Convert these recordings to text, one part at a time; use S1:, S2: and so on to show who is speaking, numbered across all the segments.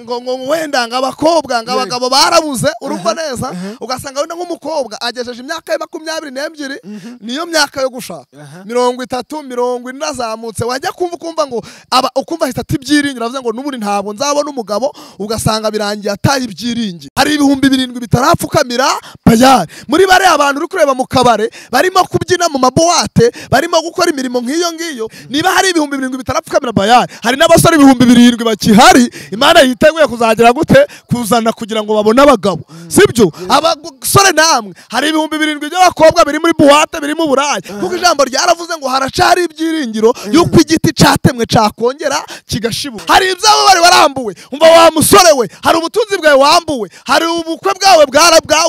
S1: Ngo wenda ngo abakobwa ngo abagabo barabuze urumva neza ugasanga wenda nk'umukobwa agejeje imyaka ya 22 niyo myaka yo gushaka 30 40 azamutse wajya kumva ukumva ngo aba ukumva ahita atibyiringira avuze ngo n'ubundi ntabwo nzabona umugabo ugasanga birangiye ataye ibyiringi. Hari 7,000 bitarapfukamira bayari muri bare abantu uri kureba mu kabare barimo kubyina mu maboate barimo gukora imirimo nk'iyo ngiyo. Niba hari 7,000 bitarapfukamira bayari hari n'abasore 7,000 bakihari Imana yiteguye kuzagera gute kuzana kugira ngo babone abagabo sibyo. Abasore namwe hari 7,000 by'abakobwa biri muri boate biri mu Burayi kuko ijambo ryaravuze ngo haracari ibyiringiro yuko igiti catemwe cakongera kigashibuka. Hari ibyabo bari barambuwe umva wa musore we, hari ubutunzi bwawe wambuwe, hari ubukwe bwawe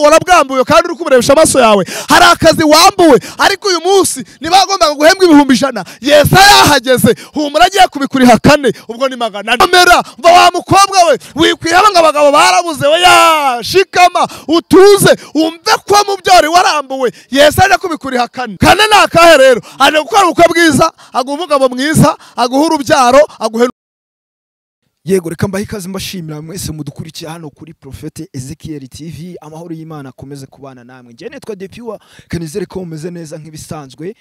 S1: warabwambuwe kandi uri kuburebesha amaso yawe, hari akazi wambuwe ariko uyu munsi nibagombaga guhembwa 100,000 Yesu yahageze humura agiye kubikuriha kane ubwo ni 400. Mera umva wa mukobwa we wikwihaba ngo abagabo barabuze we ya shikama utuze umve ko mu byori warambuwe Yesu aje kubikuriha kane. Kane nakahe rero aje gukora ubukwe bwiza aguha umugabo mwiza aguha urubyaro aguhe.
S2: Yego reka mbahe ikaze mbashimira mwese mudukurikiye hano kuri Prophete Ezekiel TV. Amahoro y'Imana akomeze kubana namwe. Njye nitwa Depuwa kanizere ko mumeze neza nk'ibisanzwe.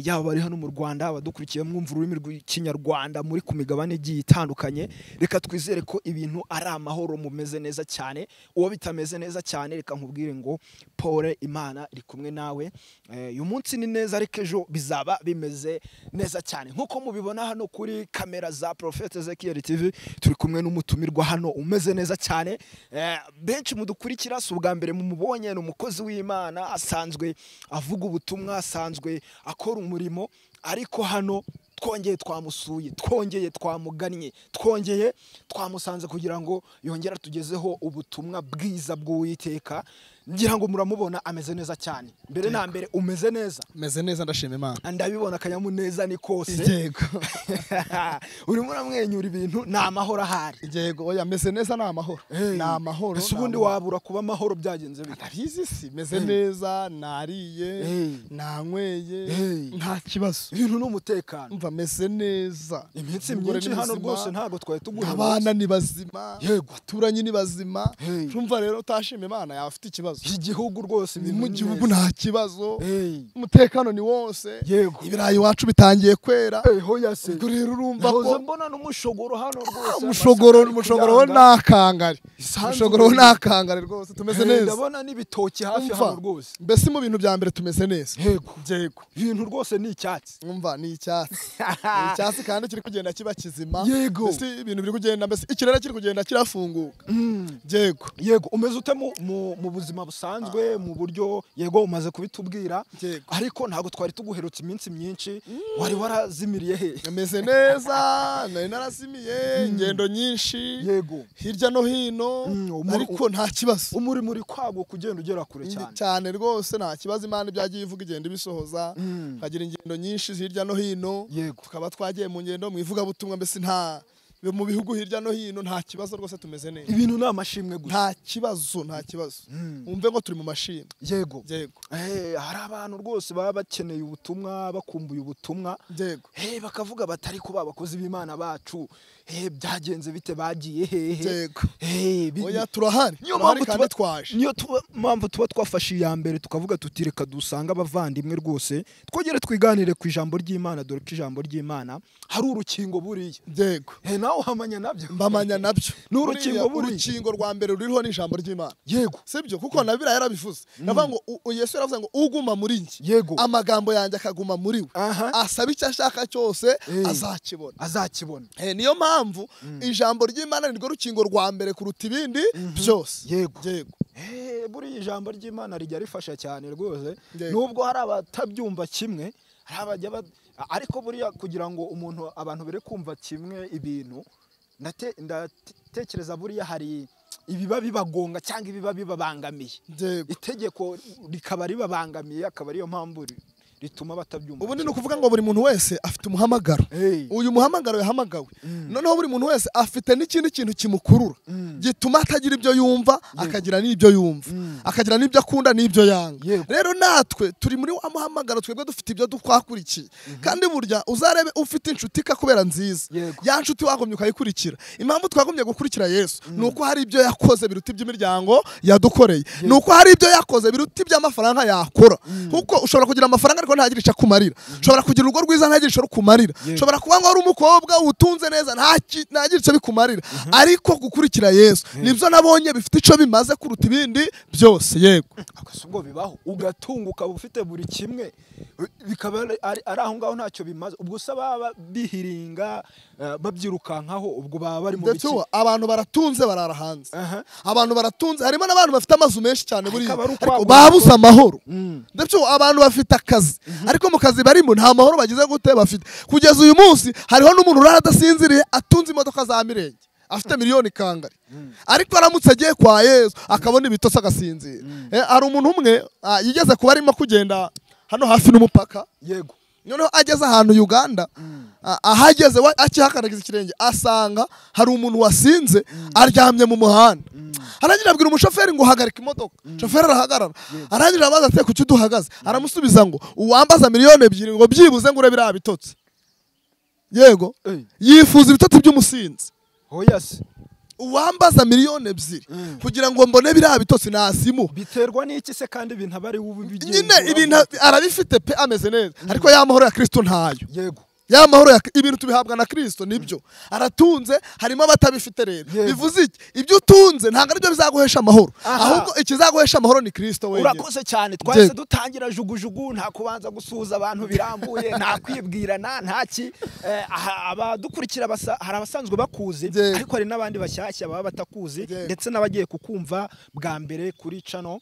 S2: Yaba bari hano mu Rwanda abadukurikiye mwumva ururimi rw'Ikinyarwanda muri ku migabane igiye itandukanye, reka twizere ko ibintu ari amahoro mumeze neza cyane. Uwo bitameze neza cyane reka nkubwire ngo pole Imana iri kumwe nawe. Uyu munsi ni neza ariko ejo bizaba bimeze neza cyane. Nkuko mubibona hano kuri kamera za Prophete Ezekiel TV turi kumwe n'umutumirwa hano umeze neza cyane. Benshi mudukurikira si ubwa mbere mumubonye, ni umukozi w'Imana asanzwe avuga ubutumwa, asanzwe akora umurimo, ariko hano twongeye twamusuye, twongeye twamugannye, twongeye twamusanze kugira ngo yongere tugezeho ubutumwa bwiza bw'Uwiteka. Ngira ngo muramubona ameze neza cyane. Mbere na mbere umeze neza?
S1: Meze neza ndashima Imana.
S2: Ndabibona akanyamuneza ni kose.
S1: Yego.
S2: Urimo uramwenyura ibintu ni amahoro ahari.
S1: Yego oya meze neza ni amahoro. Ni amahoro.
S2: Ese ubundi wabura kuba amahoro byagenze bite?
S1: Ndabizi si meze neza nariye nanyweye nta kibazo.
S2: Ibintu n'umutekano.
S1: Umva meze neza.
S2: Iminsi myinshi hano rwose ntago twari tuguye.
S1: Abana ni bazima. Yego. Abaturanye ni bazima. Urumva rero utashima Imana yaba afite ikibazo.
S2: Igihugu rwose
S1: mu gihugu nta kibazo, umutekano ni wose. Ibirayi wacu bitangiye kwera. Ubwo rero urumva ko
S2: mbona n'umushogoro hano rwose.
S1: Umushogoro we nakangari. Umushogoro we nakangari rwose tumeze neza.
S2: Ndabona n'ibitoki hafi hano rwose.
S1: Mbese mu bintu bya mbere tumeze neza.
S2: Yego.
S1: Yego.
S2: Ibintu rwose ni icyatsi.
S1: Umva ni icyatsi. Ni icyatsi kandi kiri kugenda kiba kizima.
S2: Yego.
S1: Mbese ibintu biri kugenda mbese ikirere kiri kugenda kirafunguka. Yego.
S2: Yego umeze ute mu buzima busanzwe mu buryo yego umaze kubitubwira ariko ntago twari tuguherutse iminsi myinshi wari warazimiriye he?
S1: Meze neza nari narazimiye ingendo nyinshi
S2: yego
S1: hirya no hino ariko nta kibazo.
S2: Umurimo uri kwago kugenda ugera kure cyane
S1: cyane rwose nta kibazo. Imana ibyagiye ivuga igenda ibisohoza kagira ingendo nyinshi hirya no hino tukaba twagiye mu ngendo mu ivugabutumwa mbese nta mu bihugu hirya no hino nta kibazo rwose tumeze neza.
S2: Ibintu ni amashimwe gusa.
S1: Nta kibazo nta kibazo. Umve ngo turi mu mashimwe.
S2: Yego.
S1: Yego.
S2: Hari abantu rwose baba bakeneye ubutumwa bakumbuye ubutumwa.
S1: Yego.
S2: Bakavuga batari kuba abakozi b'Imana bacu. Byagenze bite bagiye hehe?
S1: Yego. Oya turahari.
S2: Niyo mpamvu tuba twaje. Niyo mpamvu tuba twafashe iya mbere tukavuga tuti reka dusanga abavandimwe rwose twogere twiganire ku ijambo ry'Imana dore ko ijambo ry'Imana hari urukingo buriya.
S1: Yego.
S2: Nawe uhamanya nabyo.
S1: Mbamanya nabyo.
S2: N'urukingo buri.
S1: Urukingo rwa mbere ruriho ni ijambo ry'Imana.
S2: Yego.
S1: Sibyo kuko na Bibiliya yarabivuze. Navuga ngo Yesu yaravuze ngo uguma muri njye.
S2: Yego.
S1: Amagambo yanjye akaguma muri we. Asaba icyo ashaka cyose azakibona.
S2: Azakibona.
S1: Niyo mpamvu ijambo ry'Imana nirwo rukingo rwa mbere kuruta ibindi byose.
S2: Yego.
S1: Yego.
S2: Buri ijambo ry'Imana rijya rifasha cyane rwose. Nubwo hari abatabyumva kimwe hari abajya ariko buriya kugira ngo umuntu abantu bere kumva kimwe ibintu ndatekereza buriya hari ibiba bibagonga cyangwa ibiba bibabangamiye. Itegeko rikaba ribabangamiye akaba ariyo mpamvu rituma batabyumva.
S1: Ubundi ni ukuvuga ngo buri muntu wese afite umuhamagaro. Uyu muhamagaro yahamagawe, noneho buri muntu wese afite n'ikindi kintu kimukurura gituma atagira ibyo yumva, akagira n'ibyo yumva, akagira n'ibyo akunda n'ibyo yanga. Rero natwe turi muri wa muhamagaro, twebwe dufite ibyo twakurikiye. Kandi burya uzarebe ufite inshuti ikakubera nziza, ya nshuti wagomye ukayikurikira. Impamvu twagomye gukurikira Yesu ni uko hari ibyo yakoze biruta iby'imiryango yadukoreye, ni uko hari ibyo yakoze biruta iby'amafaranga yakora. Kuko ushobora kugira amafaranga ariko ntagire icyo akumarira, ushobora kugira urugo rwiza ntagire icyo rukumarira, ushobora kuba ngo ari umukobwa utunze neza ntagire icyo bikumarira. Ariko gukurikira Yesu nibyo nabonye bifite icyo bimaze kuruta ibindi byose. Yego,
S2: ubwo bibaho ugatunga ukaba ufite buri kimwe, bikaba ari aho ngaho ntacyo bimaze. Ubwo se baba bihiringa babyirukankaho, ubwo baba bari mu biki?
S1: Abantu baratunze barara hanze, abantu baratunze, harimo n'abantu bafite amazu menshi cyane buriya ariko babuze amahoro. Ndetse abantu bafite akazi ariko mu kazi barimo nta mahoro bagize gute bafite. Kugeza uyu munsi hariho n'umuntu urara adasinziriye atunze imodoka za mirenge, afite miliyoni kangari, ariko aramutse agiye kwa Yesu akabona ibitotsi agasinzira. Hari umuntu umwe yigeze kuba arimo kugenda hano hafi n'umupaka,
S2: yego,
S1: noneho ageze ahantu Uganda, ahageze akihakanagiza ikirenge asanga hari umuntu wasinze aryamye mu muhanda. Arangira abwira umushoferi ngo hagarika imodoka, shoferi arahagarara. Arangira abaza ati kuki duhagaze? Aramusubiza ngo uwambaza 2 miliyoni ngo byibuze ngo ure biriya bitotsi. Yego, yifuza ibitotsi by'umusinzi.
S2: Oya se,
S1: uwambaza 2 miliyoni kugira ngo mbone biriya bitotsi nasimu.
S2: Biterwa n'iki se kandi ibintu abari
S1: nyine ibintu arabifite pe, ameze neza, ariko ya mahoro ya Kristo ntayo.
S2: Yego,
S1: ya mahoro ya ibintu tubihabwa na Kristo nibyo. Aratunze, harimo abatabifite. Rero bivuze iki? Ibyo utunze ntabwo aribyo bizaguhesha amahoro, ahubwo ikizaguhesha amahoro ni Kristo wenyine.
S2: Urakoze cyane. Twahise dutangira jugujugu, nta kubanza gusuhuza abantu birambuye, nta kwibwirana, nta ki. Abadukurikira hari abasanzwe bakuzi, ariko hari n'abandi bashyashya baba batakuzi, ndetse n'abagiye kukumva bwa mbere kuri channel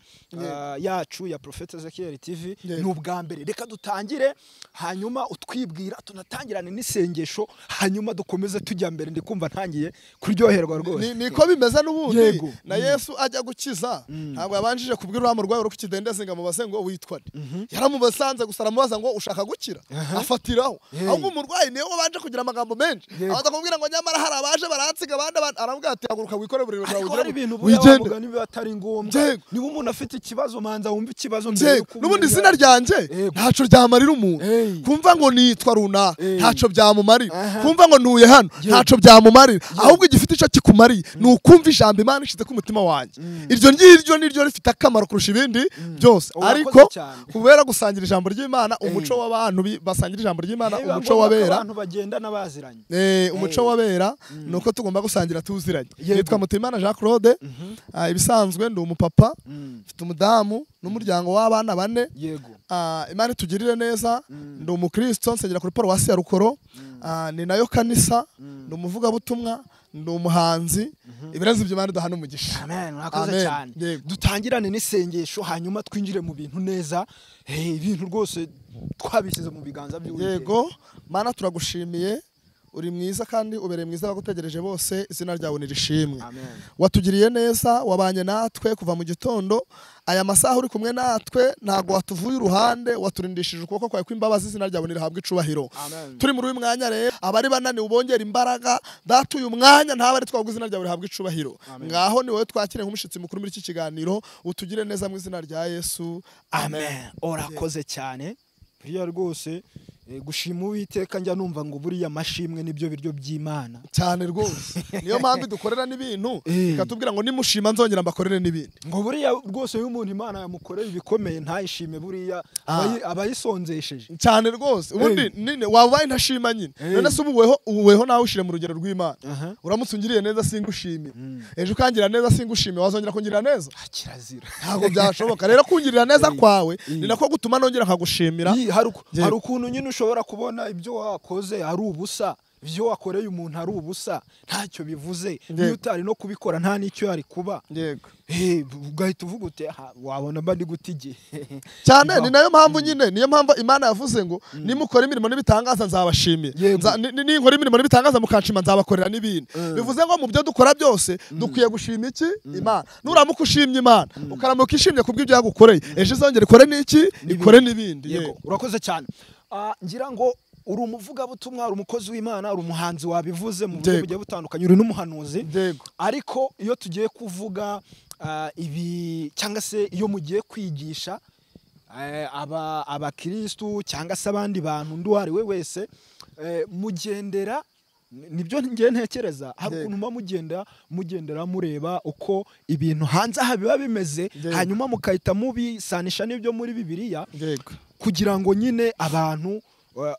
S2: yacu ya Prophet Ezekiel TV. Ni ubwa mbere. Reka dutangire hanyuma utwibwira, tunatangirane n'isengesho, hanyuma dukomeze tujya mbere. Ndikumva ntangiye kuryoherwa rwose.
S1: Niko bimeze n'ubundi. Na Yesu ajya gukiza ntabwo yabanjije kubwira uriya murwayi uri ku kidendezi ngo amubaze ngo witwa nde. Yaramubasanze gusa aramubaza ngo ushaka gukira, afatiraho. Ahubwo umurwayi niwe wabanje kugira amagambo menshi, abanza kumubwira ngo nyamara hari abaje baransiga abandi, aramubwira ati haguruka wikore buri
S2: runaka wigende. Ibintu buriya niba atari ngombwa, niba umuntu afite ikibazo manza wumva ikibazo
S1: mbere. N'ubundi izina ryanjye ntaco ryamarira umuntu. Kumva ngo nitwa runaka ntaco byamumarira, kumva ngo ntuye hano ntaco byamumarira. Ahubwo igifite icyo kikumariye ni ukumva ijambo Imana ishize ku mutima wanjye. Iryo ngiryo niryo rifite akamaro kurusha ibindi byose. Ariko kubera gusangira ijambo ry'Imana, umuco w'abantu basangira ijambo ry'Imana, umuco w'abera,
S2: abantu bagenda n'abaziranye,
S1: umuco w'abera nuko tugomba gusangira tuziranye. Nitwa Mutimana Jean Claude, ibisanzwe ndi umupapa, mfite umudamu n'umuryango w'abana 4.
S2: Yego,
S1: Imana itugirire neza. Ndi umukristo, nsengera kuri paruwasi ya Rukoro, ni nayo kanisa, ndi umuvugabutumwa, ndi umuhanzi. Ibirenze ibyo Imana iduhana umugisha.
S2: Amen. Urakoze cyane. Dutangirane n'isengesho hanyuma twinjire mu bintu neza. Ibintu rwose twabishyize mu biganza by'Uwiteka.
S1: Yego, Mana turagushimiye, uri mwiza kandi ubereye mwiza abagutegereje bose, izina ryawe nirishimwe. Watugiriye neza, wabanye natwe kuva mu gitondo, aya masaha uri kumwe natwe, ntago watuvuye uruhande, waturindishije ukuboko kwawe kw'imbabazi, izina ryawe nirihabwe icubahiro. Turi muri uyu mwanya rero, abari bananiwe ubongera imbaraga, data uyu mwanya ntaba ari twabwo, izina ryawe rihabwe icubahiro. Ngaho ni wowe twakire nk'umushitsi mukuru muri iki kiganiro, utugire neza mu izina rya Yesu.
S2: Amen. Urakoze cyane. Buriya rwose gushima Uwiteka, njya numva ngo buriya amashimwe nibyo biryo by'Imana
S1: cyane rwose. Niyo mpamvu dukorera n'ibintu ikatubwira ngo nimushima nzongera mbakorere n'ibindi.
S2: Ngo buriya rwose iyo umuntu Imana yamukoreye ibikomeye ntayishime, buriya abayisonzesheje
S1: cyane rwose. Ubundi nine wabaye ntashima nyine. None se ubuweho nawe ushire mu rugero rw'Imana. Uramutse ungiriye neza singushime, ejo ukangira neza singushime, wazongera kungirira neza?
S2: Kirazira,
S1: ntabwo byashoboka. Rero kungirira neza kwawe ni nako gutuma nongera nkagushimira.
S2: Hari ukuntu nyine ushobora kubona ibyo wakoze ari ubusa, ibyo wakoreye umuntu ari ubusa ntacyo bivuze, niyo utari no kubikora nta n'icyo yari kuba.
S1: Yego.
S2: Ugahita uvuga uti wabona mba ndi guta igihe
S1: cyane. Ni nayo mpamvu nyine, niyo mpamvu Imana yavuze ngo nimukora imirimo n'ibitangaza nzabashimira, ninkora imirimo n'ibitangaza mukanshima nzabakorera n'ibindi. Bivuze ngo mu byo dukora byose dukwiye gushima iki? Imana. Nuramuka ushimye Imana, ukaramuka ishimye kubw'ibyo yagukoreye, ejo izongera ikore n'iki? Ikore n'ibindi.
S2: Yego, urakoze cyane. Ngira ngo uri umuvugabutumwa, uri umukozi w'Imana, uri umuhanzi wabivuze mu buryo bugiye butandukanye, uri n'umuhanuzi. Ariko iyo tugiye kuvuga ibi cyangwa se iyo mugiye kwigisha abakristu cyangwa se abandi bantu undi uwo ari we wese, mugendera, nibyo ngiye ntekereza, hari ukuntu muba mugendera mureba uko ibintu hanze aha biba bimeze, hanyuma mukahita mubisanisha n'ibyo muri Bibiliya, kugira ngo nyine abantu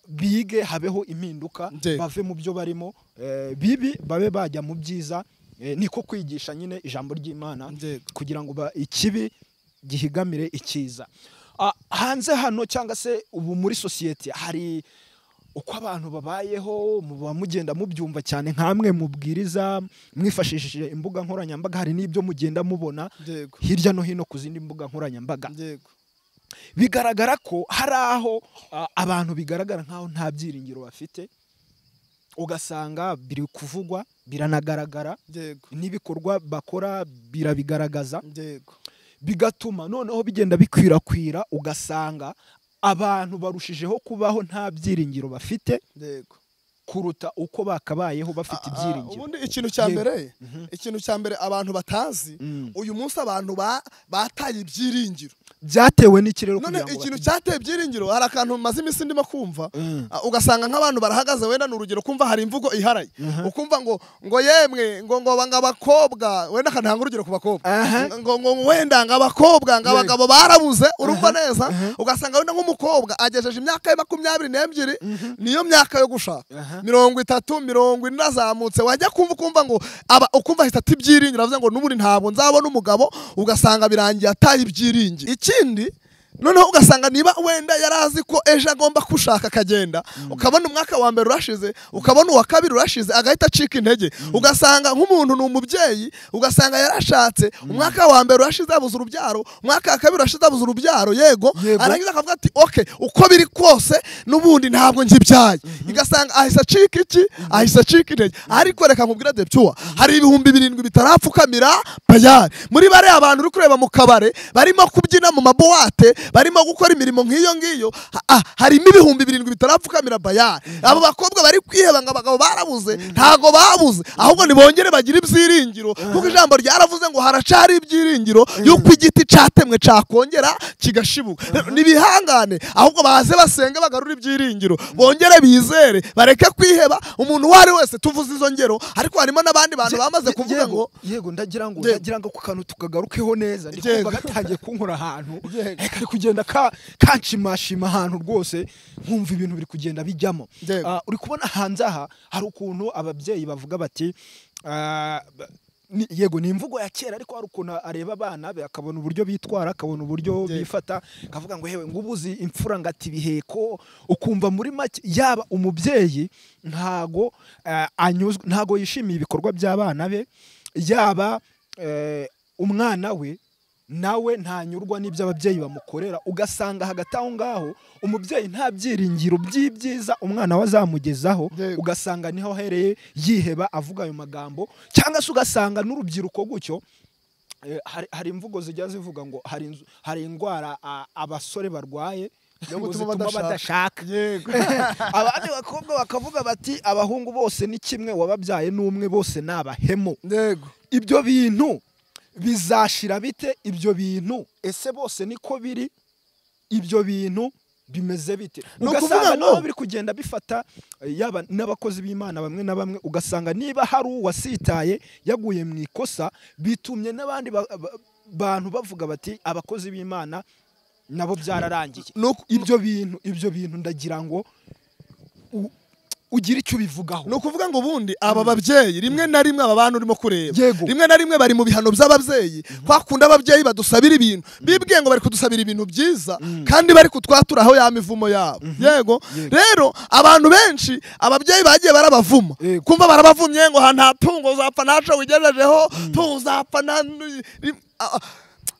S2: bige, habeho impinduka, bave mu byo barimo bibi babe bajya mu byiza. Niko kwigisha nyine ijambo ry'Imana kugira ngo ikibi gihigamire ikiza. Hanze hano cyangwa se ubu muri sosiyete hari uko abantu babayeho, muba mugenda mubyumva cyane nkamwe mubwiriza mwifashishije imbuga nkoranyambaga, hari n'ibyo mugenda mubona hirya no hino ku zindi mbuga nkoranyambaga. Bigaragara ko hari aho abantu bigaragara nkaho nta byiringiro bafite, ugasanga biri kuvugwa biranagaragara, n'ibikorwa bakora birabigaragaza, bigatuma noneho bigenda bikwirakwira, ugasanga abantu barushijeho kubaho nta byiringiro bafite kuruta uko bakabayeho bafite ibyiringiro.
S1: Ubundi ikintu cya mbere abantu batazi uyu munsi, abantu bataye ibyiringiro
S2: byatewe n'ikirero.
S1: None ikintu cyateye ibyiringiro, hari akantu maze iminsi ndimo kumva, ugasanga nk'abantu barahagaze, wenda ni urugero, kumva hari imvugo iharaye, ukumva ngo ngo yemwe ngo ngo banga abakobwa, wenda akantanga urugero ku bakobwa, ngo ngo wenda ngo abakobwa ngo abagabo barabuze, urumva neza, ugasanga wenda nk'umukobwa agejeje imyaka ye 22, niyo myaka yo gushaka, 30, 40 azamutse, wajya kumva ukumva ngo aba ukumva ahita ati ibyiringiro, avuze ngo n'ubundi ntabwo nzabona umugabo, ugasanga birangiye ataye ibyiringiro. Ikindi noneho ugasanga niba wenda yarazi ko ejo agomba kushaka akagenda, ukabona umwaka wa mbere urashize, ukabona uwa kabiri urashize, agahita acika intege. Ugasanga nk'umuntu ni umubyeyi, ugasanga yarashatse, umwaka wa mbere urashize abuze urubyaro, umwaka wa kabiri urashize abuze urubyaro, yego, arangiza akavuga ati okay, uko biri kose n'ubundi ntabwo ngibyaye. Ugasanga ahise acika iki? Ahise acika intege. Ariko reka nkubwire Deptua, hari 7,000 bitarapfukamira Bayali. Muri bare abantu uri kureba mu kabare barimo kubyina mu maboate, barimo gukora imirimo nk'iyo ngiyo, harimo 7,000 bitarapfukamira Bayali. Abo bakobwa bari kwiheba ngo abagabo barabuze, ntago babuze, ahubwo nibongere bagira ibyiringiro, kuko ijambo ryaravuze ngo haracari ibyiringiro yuko igiti catemwe cakongera kigashibuka. Nibihangane, ahubwo baze basenge bagarura ibyiringiro, bongere bizere, bareke kwiheba. Umuntu wari wese tuvuze izo ngero, ariko harimo n'abandi bantu bamaze kuvuga ngo
S2: yego, ndagira ngo ku kantu tukagarukeho neza, ndikumva gatangiye kunkora ahantu, reka kugenda kanshimashima ahantu rwose, nkumva ibintu biri kugenda bijyamo. Uri kubona hanze aha hari ukuntu ababyeyi bavuga bati yego ni imvugo ya kera, ariko hari ukuntu areba abana be akabona uburyo bitwara, akabona uburyo bifata, akavuga ngo hewe ngo ubuzi imfura ngati ibiheko. Ukumva muri make yaba umubyeyi ntago anyuzwe, ntago yishimiye ibikorwa by'abana be, yaba umwana we nawe ntanyurwa n'ibyo ababyeyi bamukorera, ugasanga hagati aho ngaho umubyeyi nta byiringiro by'ibyiza umwana we azamugezaho, ugasanga niho ahereye yiheba avuga ayo magambo. Cyangwa se ugasanga n'urubyiruko gutyo, hari imvugo zijya zivuga ngo hari indwara abasore barwaye zituma badashaka. Abandi bakobwa bakavuga bati abahungu bose ni kimwe, wababyaye n'umwe, bose n'abahemu. Ibyo bintu bizashira bite? Ibyo bintu ese bose niko biri? Ibyo bintu bimeze bite? Ugasanga nabo biri kugenda bifata yaba n'abakozi b'Imana bamwe na bamwe, ugasanga niba hari uwasitaye yaguye mu ikosa, bitumye n'abandi bantu bavuga bati abakozi b'Imana nabo byararangiye. Ibyo bintu ndagira ngo Ugira icyo ubivugaho.
S1: Ni ukuvuga ngo ubundi aba babyeyi rimwe na rimwe aba bantu urimo kureba
S2: Yego.
S1: rimwe na rimwe bari mu bihano by'ababyeyi, kwa kundi ababyeyi badusabira ibintu bibwiye ngo bari kudusabira ibintu byiza kandi bari kutwaturaho ya mivumo yabo. Yego. Rero abantu benshi ababyeyi bagiye barabavuma,
S2: Yego.
S1: kumva barabavumye ngo nta tungo uzapfa, ntaco wigejejeho, uzapfa nta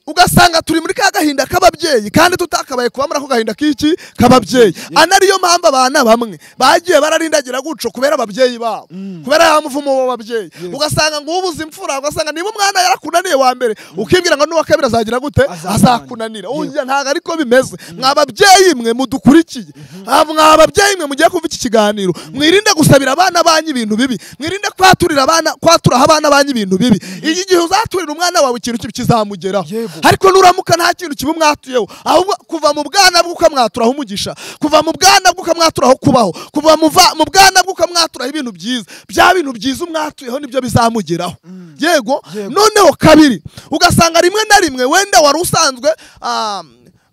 S1: ugasanga turi muri ka gahinda k'ababyeyi kandi tutakabaye kuba muri ako gahinda k'iki k'ababyeyi. Anariyo mpamvu abana bamwe bagiye bararindagira guco kubera ababyeyi babo, kubera ya muvumo w'ababyeyi. Ugasanga ngo ubuze imfura, ugasanga niba umwana yarakunaniye wa mbere ukibwira ngo n'uwa kabiri azagira gute, azakunanira. Oya, ntago ariko bimeze. Mwa babyeyi mwe mudukurikiye, mwa babyeyi mwe mugiye kumva iki kiganiro, mwirinde gusabira abana banyu ibintu bibi, mwirinde kwaturira abana, kwaturaho abana banyu ibintu bibi. Igihe uzaturira umwana wawe ikintu kibi kizamugeraho. Ariko nuramuka nta kintu kibi mwatuyeho, ahubwo kuva mu bwana bwe ukamwaturaho umugisha, kuva mu bwana bwe ukamwaturaho kubaho, kuva mu bwana bwe ukamwaturaho ibintu byiza, bya bintu byiza umwatuyeho nibyo bizamugeraho. Yego. Noneho kabiri, ugasanga rimwe na rimwe wenda wari usanzwe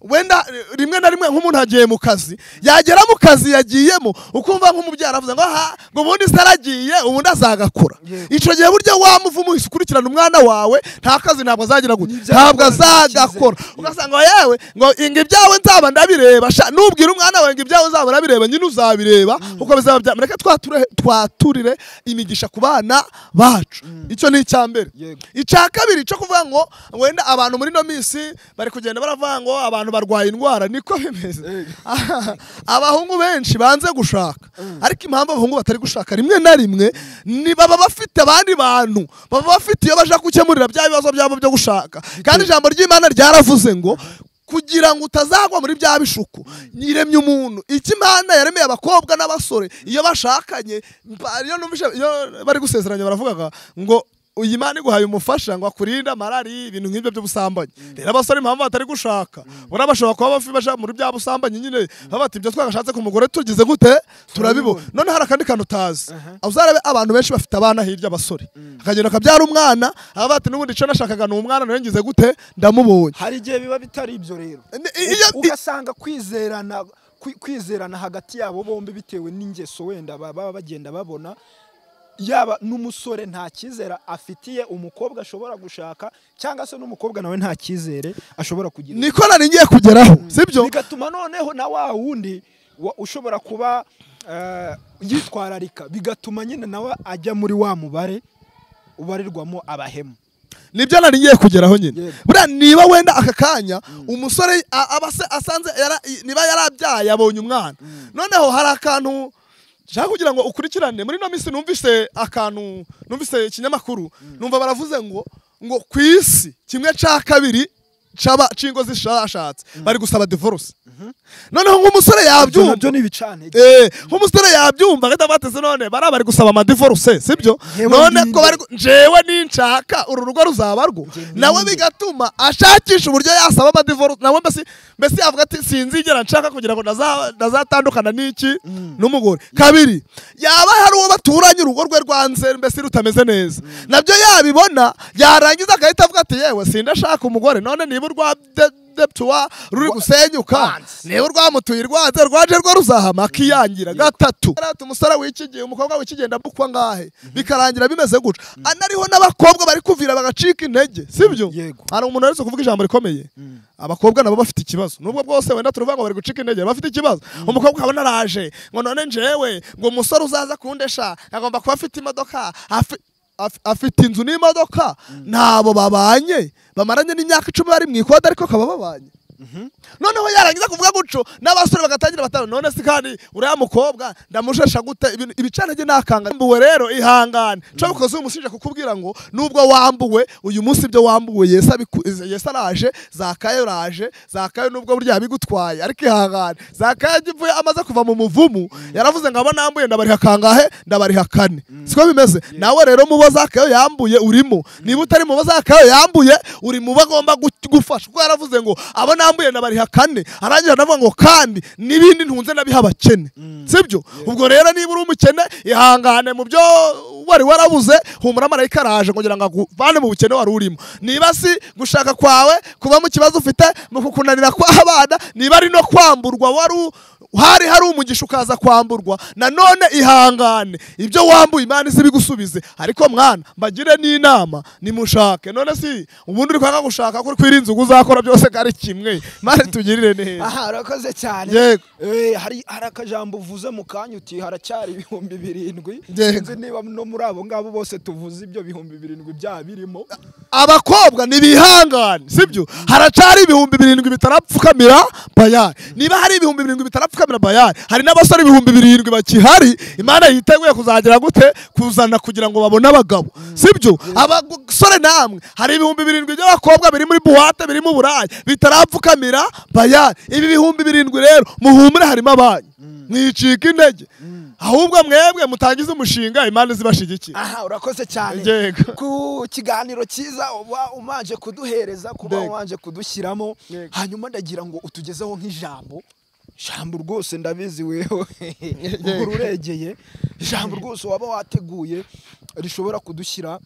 S1: wenda rimwe na rimwe nk'umuntu agiye mu kazi, yagera mu kazi yagiyemo ukumva nk'umubyara avuze ngo aha ngo ubundi saragiye ubundi azagakora. Ico gihe buryo wamuvumo ukurikirana umwana wawe nta kazi ntabwo azagira gute, ntabwo azagakora. Ugasanga yewe ngo inga ibyawe nzaba ndabireba, nubwira umwana wawe ngo ibyawe nzaba ndabireba, nyine uzabireba uko bizaba bya. Mureke twaturire imigisha ku bana bacu. Icyo ni icya mbere. Icya kabiri cyo kuvuga ngo wenda abantu muri no minsi bari kugenda baravuga ngo abantu barwaye indwara, niko bimeze. Abahungu benshi banze gushaka, ariko impamvu abahungu batari gushaka rimwe na rimwe ni baba bafite abandi bantu baba bafite iyo baje gukemurira bya bibazo byabo byo gushaka. Kandi ijambo ry'Imana ryaravuze ngo kugira ngo utazagwa muri bya bishuko, nyiremye umuntu. Iki Imana yaremeye abakobwa n'abasore iyo bashakanye, iyo numvise iyo bari gusezeranya baravugaga ngo uyu Imana iguhaye umufasha ngo akurinda marari ibintu nk'ibyo by'ubusambanyi. Rero abasore impamvu batari gushaka, burabashobora kuba bafi muri bya busambanyi nyine, baba bati ibyo twagashatse ku mugore tugize gute turabibona. None hari akandi kantu utazi, uzarabe abantu benshi bafite abana hirya abasore, akagenda akabyara umwana aba bati n'ubundi ico nashakaga ni umwana none ngize gute ndamubonye.
S2: Hari igihe biba bitari ibyo rero, ugasanga kwizerana hagati yabo bombi bitewe n'ingeso wenda baba bagenda babona. Yaba n'umusore nta cyizere afitiye umukobwa ashobora gushaka, cyangwa se n'umukobwa nawe nta cyizere ashobora kugira.
S1: Niko nari ngiye kugeraho, sibyo?
S2: Bigatuma noneho na wa wundi ushobora kuba yitwararika, bigatuma nyine nawe ajya muri wa mubare ubarirwamo abahemu.
S1: Nibyo nari ngiye kugeraho nyine. Buriya niba wenda aka kanya umusore abase asanze niba yarabyaye abonye umwana, noneho hari akantu nshaka kugira ngo ukurikirane. Muri no minsi numvise akantu, numvise ikinyamakuru, numva baravuze ngo ku isi kimwe cya kabiri caba cingo zishashatse bari gusaba divorce. Noneho nk'umusore yabyumva
S2: nabyo ni bicane,
S1: nk'umusore yabyumva agahita bateze none bari gusaba ama divorce, sibyo? None ko bari njewe ninshaka uru rugo ruzaba rwo, nawe bigatuma ashakisha uburyo yasaba ama divorce, nawe mbese avuga ati sinzigera nshaka kugira ngo ndazatandukana n'iki n'umugore. Kabiri, yaba hari uwo baturanye urugo rwe rwanze mbese rutameze neza, nabyo yabibona yarangiza agahita avuga ati yewe sindashaka umugore, none niba urwa deptuwa ruri gusenyuka, niba urwamutuye rwanze rwaje rwo ruzahama akiyangira. Gatatu, umusore w'ikigihe umukobwa w'ikigenda bukwa ngahe bikarangira bimeze guca. Anariho n'abakobwa bari kuvira bagacika intege, sibyo? Hari umuntu aretse kuvuga ijambo rikomeye, abakobwa nabo bafite ikibazo, nubwo bwose wenda turuvuga ngo bari gucika intege, bafite ikibazo. Umukobwa abona araje ngo none njewe ngo umusore uzaza kundesha agomba kuba afite imodoka, afite inzu n'imodoka, ntabo babanye bamaranye n'imyaka 10 bari mu ikode ariko kaba babanye. Noneho yarangiza kuvuga guco n'abasore bagatangira batanu, none se kandi uriya mukobwa ndamushesha gute ibicantege nakanga. Mbuwe rero ihangane, cyo bikoze uyu musije kukubwira ngo nubwo wambuwe uyu munsi ibyo wambuwe Yesu araje, Zakayo raje, Zakayo nubwo burya bigutwaye ariko ihangane. Zakayo agivuye amaze kuva mu muvumu yaravuze ngo abo nambuye ndabariha kangahe, ndabariha kane. Siko bimeze? Nawe rero mubo Zakayo yambuye urimo, niba utari mubo Zakayo yambuye uri mu bagomba gufasha, kuko yaravuze ngo abo nambuye nabariha kane. Arangira ndavuga ngo kandi nibindi ntunze nabiha abakene, sibyo? Ubwo rero niba uri umukene ihangane mu byo wari warabuze, humura marayika araje kugira ngo akuvane mu bukene wari urimo. Niba si gushaka kwawe kuba mu kibazo ufite mu kukunanira kw'abana, niba ari no kwamburwa wari hari umugisha ukaza kwamburwa, nanone ihangane ibyo wambuye Imana izibigusubize. Ariko mwana mbagire n'inama, nimushake. None si ubundi uri kwanga gushaka ko kwirinze uzakora byose kari kimwe. Imana tugirire neza.
S2: Aha urakoze cyane.
S1: Yego.
S2: Hari akajambo uvuze mu kanya uti haracyari 7,000. Sinzi niba no muri abo ngabo bose tuvuze ibyo 7,000 bya birimo.
S1: Abakobwa nibihangane, sibyo? Haracari 7,000 bitarapfukamira bayari. Niba hari 7,000 bitarapfukamira bayari, hari n'abasore 7,000 bakihari Imana yiteguye kuzagira gute kuzana kugira ngo babone abagabo, sibyo? Abasore namwe hari 7,000 by'abakobwa biri muri buwate biri mu Burayi bitarapfukamira bayari. Ibi 7,000 rero muhumure harimo abanyu, mwicika intege. Ahubwo mwebwe mutangize umushinga Imana zibashigikiye.
S2: Aha urakoze cyane ku kiganiro cyiza uba umanje kuduhereza, kuba umanje kudushyiramo. Hanyuma ndagira ngo utugezeho nk'ijambo jambo rwose ndabizi wewe ururegeye, ijambo rwose waba wateguye rishobora kudushyira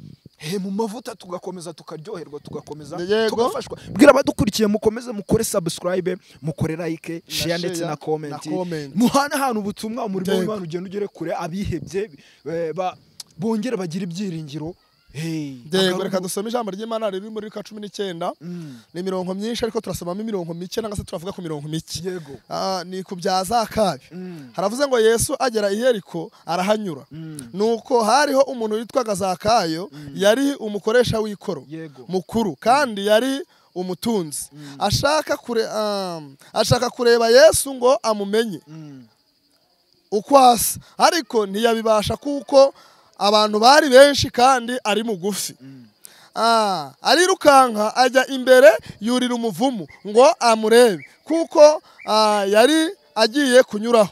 S2: mu mavuta tugakomeza tukaryoherwa tugakomeza tugafashwa. Bwira abadukurikiye mukomeze mukore subscribe, mukore like, share ndetse na comment, muhana hano ubutumwa umurimo w'Imana ugenda ugere kure, abihebye bongere bagira ibyiringiro.
S1: Yego, reka dusome ijambo ry'Imana riri muri Luka 19. Ni imirongo myinshi ariko turasomamo imirongo mike, nangwa se turavuga ku mirongo mike.
S2: Yego.
S1: Ni ku bya Zakayo. Haravuze ngo Yesu agera i Yeriko arahanyura. Nuko hariho umuntu witwaga Zakayo, yari umukoresha w'ikoro mukuru kandi yari umutunzi. Ashaka kureba Yesu ngo amumenye uko asa, ariko ntiyabibasha kuko abantu bari benshi kandi ari mugufi. Arirukanka ajya imbere yurira umuvumu ngo amurebe kuko yari agiye kunyuraho.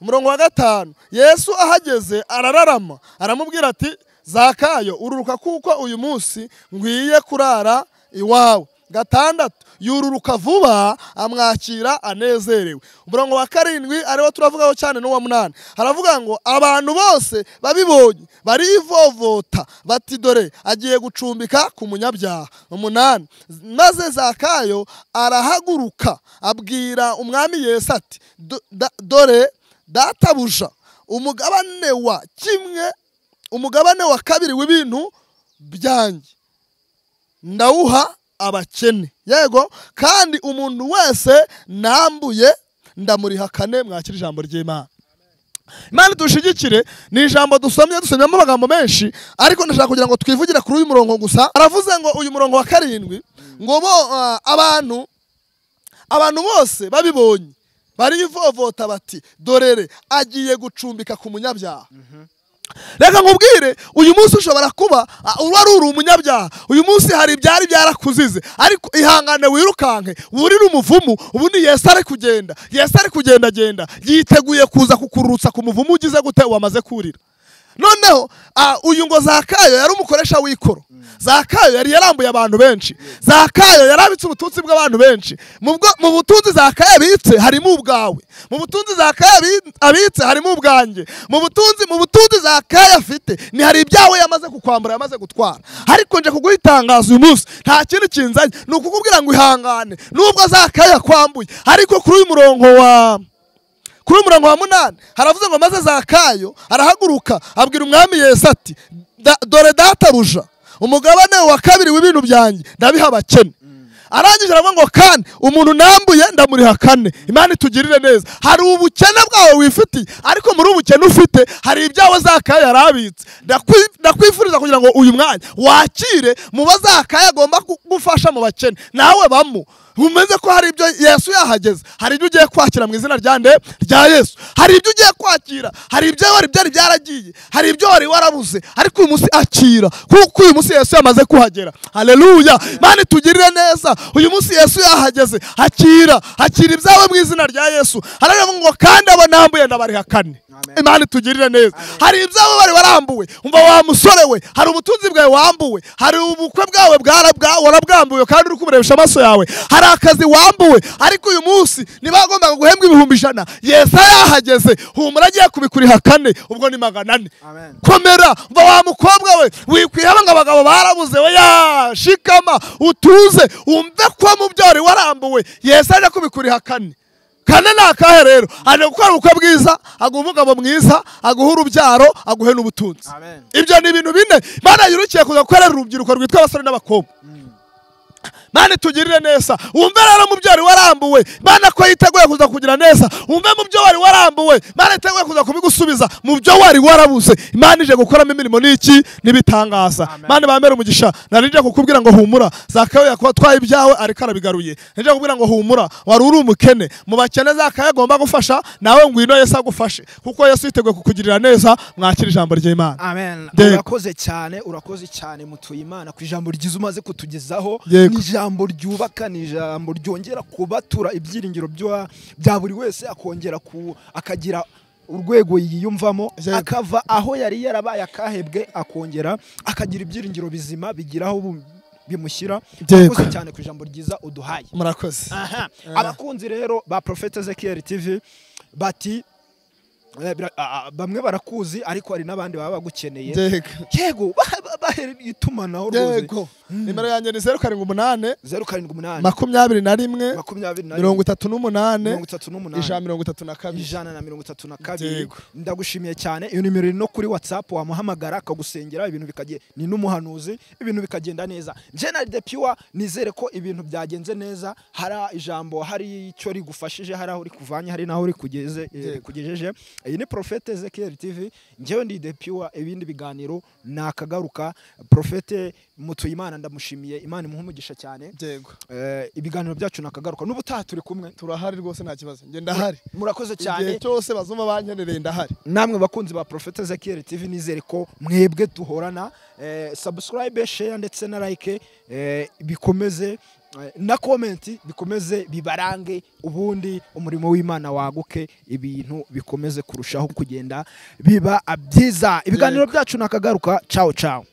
S1: Umurongo wa 5, Yesu ahageze arararama aramubwira ati Zakayo ururuka kuko uyu munsi ngwiye kurara iwawe. 6, yururuka vuba amwakira anezerewe. Umurongo wa 7 ariwo turavugaho cyane n'uwa 8, haravuga ngo abantu bose babibonye barivovota bati dore agiye gucumbika ku munyabyaha. 8, maze Zakayo arahaguruka abwira umwami Yesu ati dore databuja umugabane wa kimwe, umugabane wa 2 w'ibintu byanjye ndawuha abakene. Yego, kandi umuntu wese nambuye ndamuriha kane. Mwakira ijambo ry'Imana. Imana dushigikire. Ni ijambo dusomye dusomyamo amagambo menshi, ariko ndashaka kugira ngo twivugire kuri uyu murongo gusa. Aravuze ngo uyu murongo wa 7 ngo bo abantu bose babibonye barivovota bati dorere agiye gucumbika ku munyabyaha. Reka nkubwire, uyu munsi ushobora kuba wari uri umunyabyaha, uyu munsi hari ibyari byarakuzize, ariko ihangane wirukanke wurire umuvumu. Ubundi Yesu ari kugenda, Yesu ari kugenda genda, yiteguye kuza kukurutsa ku muvumu ugize gute wamaze kurira. Noneho uyu ngo Zakayo yari umukoresha w'ikoro. Zakayo yari yarambuye abantu benshi. Zakayo yarabitse ubutunzi bw'abantu benshi. Mu butunzi Zakayo abitse harimo ubwawe. Mu butunzi Zakayo abitse harimo ubwanjye. Mu butunzi Zakayo afite ni hari ibyawe yamaze kukwambura, yamaze gutwara. Ariko nje kuguhitangaza uyu munsi nta kintu kinzanye, ni ukukubwira ngo ihangane nubwo Zakayo yakwambuye. Ariko kuri uyu murongo wa 8 haravuze ngo maze Zakayo arahaguruka abwira umwami Yesu ati dore databuja umugabane wa 2 w'ibintu byanjye ndabiha abakene. Arangije aravuga ngo kandi umuntu nambuye ndamuriha kane. Imana itugirire neza. Hari ubukene bwawe wifitiye, ariko muri ubukene ufite hari ibyawe Zakayo yarabitse. Ndakwifuriza kugira ngo uyu mwanya wakire mu bazakayo agomba kugufasha mu bakene, nawe bamo umeze ko hari ibyo Yesu yahageze, hari ibyo ugiye kwakira mu izina rya nde rya Yesu, hari ibyo ugiye kwakira, hari ibyo wari byari byaragiye, hari ibyo wari warabuze, ariko uyu munsi akira kuko uyu munsi Yesu yamaze kuhagera. Haleluya, Imana itugirire neza. Uyu munsi Yesu yahageze, akira, akira ibyawe mu izina rya Yesu. Haravuga ngo kandi abo nambuye ndabariha kane. Imana itugirire neza. Hari ibyawe wari warambuwe, umva wa musore we, hari ubutunzi bwawe wambuwe, hari ubukwe bwawe warabwambuwe kandi uri kuburebesha amaso yawe, hari Hari akazi wambuwe, ariko uyu munsi niba wagombaga guhembwa 100,000, Yesu yahageze, humura agiye kubikuriha 4, ubwo ni 400. Komera, mva wa mukobwa we, wikwihaba ngo abagabo barabuze, oya, shikama utuze, umve ko mu byo wari warambuwe Yesu aje kubikuriha 4. Kane ni akahe rero? Aje gukora ubukwe bwiza, aguha umugabo mwiza, aguha urubyaro, aguhe n'ubutunzi. Ibyo ni ibintu bine Imana yirukiye kuza gukorera urubyiruko rwitwa abasore n'abakobwa. Mana tugirire neza. Wumve rero mu byo wari warambuwe, Imana ko yiteguye kuza kugira neza. Wumve mu byo wari warambuwe, Imana yiteguye kuza kubigusubiza. Mu byo wari warabuze, Imana ije gukoramo imirimo n'iki n'ibitangaza. Imana bamere umugisha. Narije kukubwira ngo humura, Zakayo yakotwaye ibyawe ariko arabigaruye. Narije kukubwira ngo humura, wari uri umukene, mu bakene Zakayo agomba gufasha, nawe ngwino Yesu agufashe, kuko Yesu yiteguye kukugirira neza. Mwakira ijambo ry'Imana.
S2: Amen. Urakoze cyane, urakoze cyane mutuye Imana ku ijambo ryiza umaze kutugezaho. Ijambo ryubaka, ni ijambo ryongera kubatura ibyiringiro bya buri wese, akongera akagira urwego yiyumvamo, akava aho yari yarabaye akahebwe, akongera akagira ibyiringiro bizima bigiraho bimushyira. Murakoze cyane ku ijambo ryiza uduhaye.
S1: Murakoze.
S2: Abakunzi rero ba Prophet Ezekiel TV bati bamwe barakuzi ariko hari n'abandi baba bagukeneye. Yego, bahere itumanaho rwose.
S1: Yego. Nimero yanjye ni 078
S2: 078
S1: 21 38 132
S2: 132. Ndagushimiye cyane. Iyo nimero iri no kuri WhatsApp, wamuhamagara akagusengera ibintu bikagenda, ni n'umuhanuzi, ibintu bikagenda neza. Nje na The Pure nizere ko ibintu byagenze neza, hari ijambo, hari icyo rigufashije, hari aho rikuvanye, hari naho rikugeze kugejeje. Iyi ni Prophet Ezekiel TV, njyewe ndi The Pure, ibindi biganiro nakagaruka. Prophet Mutuyimana ndamushimiye, Imana imuhe umugisha cyane.
S1: Yego.
S2: Ibiganiro byacu nakagaruka, n'ubutaha turi kumwe,
S1: turahari rwose nta kibazo, nge ndahari.
S2: Murakoze cyane.
S1: Igihe cyose bazumva bankenereye ndahari.
S2: Namwe bakunzi ba Prophet Ezekiel TV, nizere ko mwebwe duhorana. Subscribe, share ndetse na like, bikomeze na comment, bikomeze bibarange, ubundi umurimo w'Imana waguke, ibintu bikomeze kurushaho kugenda biba byiza. Ibiganiro byacu nakagaruka. Ciao ciao.